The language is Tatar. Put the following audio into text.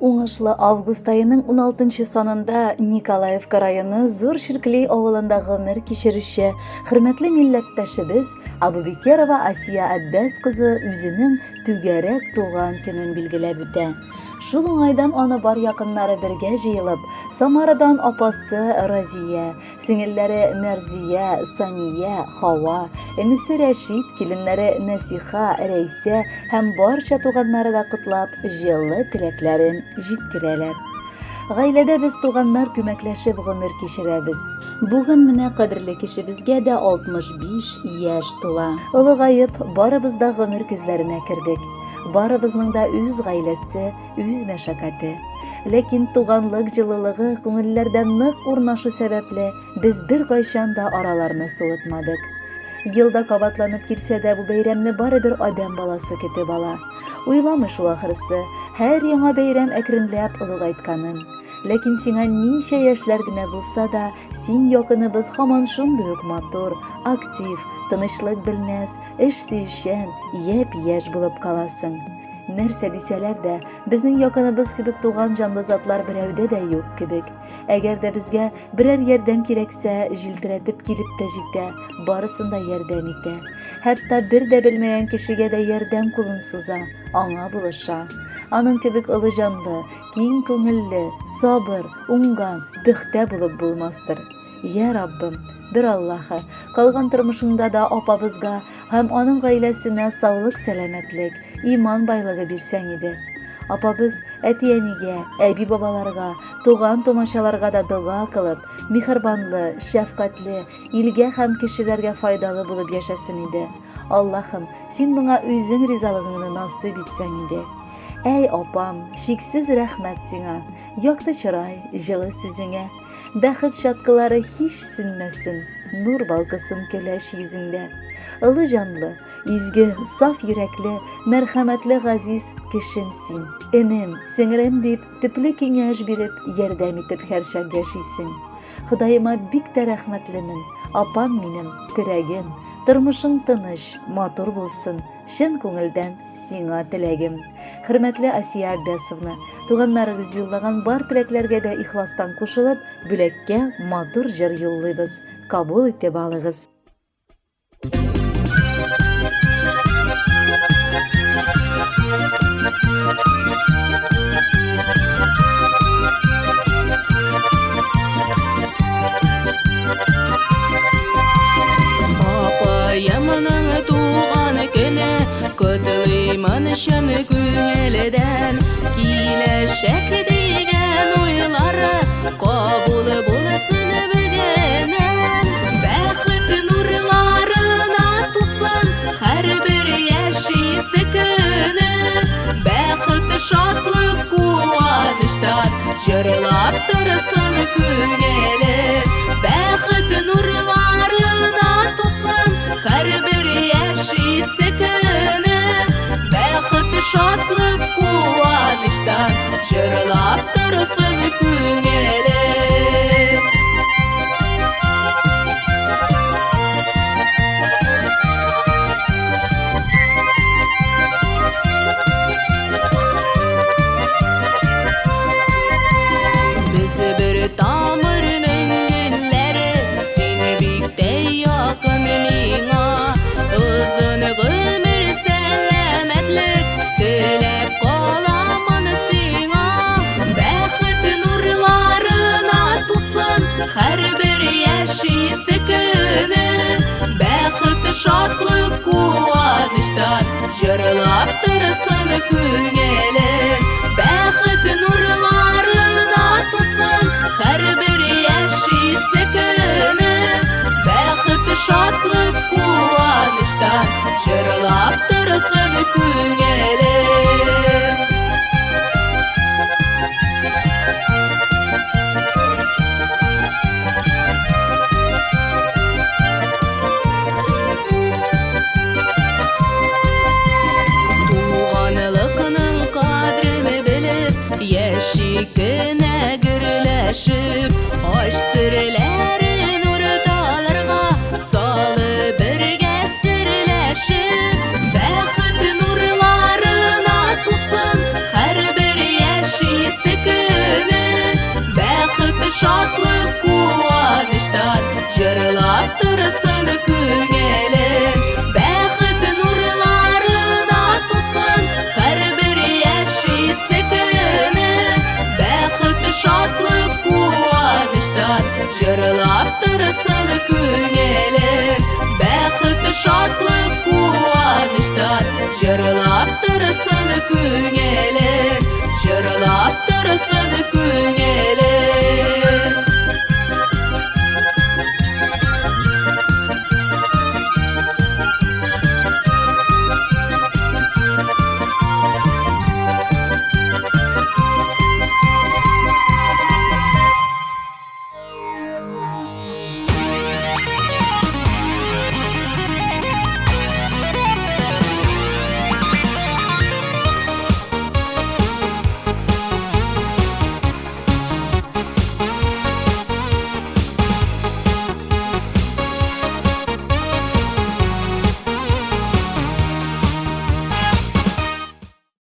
уңышлы август аеның 16 санында Николаевка районы Зур Ширкли авылында гомер кичерүче хөрмәтле милләттәшебез Абубекерова Асия Әббәс кызы үзенең түгәрәк туган көнен билгеләп үтә. Шул уңайдан аны бар якыннары бергә җыелып, Самарадан апасы Разия, Сеңелләре Мәрзия, Сания, Хава, энесе Рәшит, киленнәре Нәсиха, Рәйсә һәм барча туганнары да котлап, җылы теләкләрен җиткерәләр. Гаиләдә без туганнар күмәкләшеп гомер кичерәбез. Бүген менә кадерле кешебезгә дә 65 яшь тула. Олыгаеп, барыбыз да гомер көзләренә кердек. Барыбызның да үз гаиләсе, үз мәшәкате. Ләкин туганлык җылылыгы күңелләрдә нык урнашу сәбәпле, без беркайчан да араларны суытмадык. Елда кабатланып килсә дә, бу бәйрәмне барыбер адәм баласы көтеп ала. Уйламый шул ахрысы, һәр яңа бәйрәм әкренләп олыгайтканын. Ләкин сиңа ничә яшьләр генә булса да, син якыныбыз һаман шундый ук матур, актив, тынычлык белмәс, эш сөючән, япь-яшь булып каласың. Нәрсә дисәләр дә, безнең якыныбыз кебек туган җанлы затлар берәүдә дә юк кебек. Әгәр дә безгә берәр ярдәм кирәксә, җилтерәтеп килеп тә җитә, барысын да ярдәм итә. Хәтта бер дә белмәгән кешегә дә ярдәм кулын суза, аңа булыша. Аның кебек олы җанлы, киң күңелле, сабыр, уңган, пөхтә булып булмастыр. Йә Раббым, бер Аллаһы, калган тормышыңда да апабызга һәм аның гаиләсенә саулык-сәламәтлек, иман байлыгы бирсәң иде. Апабыз әти-әнигә, әби-бабаларга, туган-тумачаларга да дога кылып, миһербанлы, шәфкатьле, илгә һәм кешеләргә файдалы булып яшәсен иде. Аллаһым, син моңа үзең ризалыгыңны насыйп итсәң иде. Әй, апам, чиксез рәхмәт сиңа, якты чырай, җылы сүзеңә. Бәхет чаткылары һич сүнмәсен, Нур балкысын көләч йөзеңдә. Олы җанлы, изге, саф йөрәкле, Мәрхәмәтле газиз кешем син. Энем, сеңелем дип, төпле киңәш биреп, Ярдәм итеп һәрчак яшисең. Ходаема бик тә рәхмәтлемен, Апам минем, терәгем. Тормышың тыныч, матур булсын, Чын күңелдән сиңа теләгем. Хөрмәтле Асия Аббясовна, туганнарыгыз юллаган бар теләкләргә дә ихластан кушылып, бүләккә матур җыр юллыйбыз. Кабул итеп алыгыз. Апаемның туган көне Котлыймын чын күңелдән. Киләчәк дигән уйлары Кабул булсын бүгеннән. Бәхет нурларына тулсын Һәрбер яшисе көне. Бәхет, шатлык, куаныштан Җырлап торсын күңеле. Бәхет нурларына тулсын Һәрбер яшисе көне. Бәхет, шатлык, куаныштан Җырлап торсын күңеле. Без бер тамырның гөлләре, син бик тә якын миңа. Озын гомер, сәламәтлек теләп каламын сиңа. Бәхет нурларына тулсын һәрбер яшисе көне. Бәхет, шатлык, куаныштан җырлап торсын күңеле. Бәхет нурларына тулсын һәрбер яшисе көне. Бәхет, шатлык, куаныштан җырлап торсын күңеле. Туганлыкның кадерен белеп, яши кенә гөрләшеп, ач серләрен урталарга салып бергә серләшеп, бәхет нурларына. Җырлап торсын күңелем, бәхет, шатлык, куаныштан. Җырлап торсын күңелем, җырлап торсын күңелем.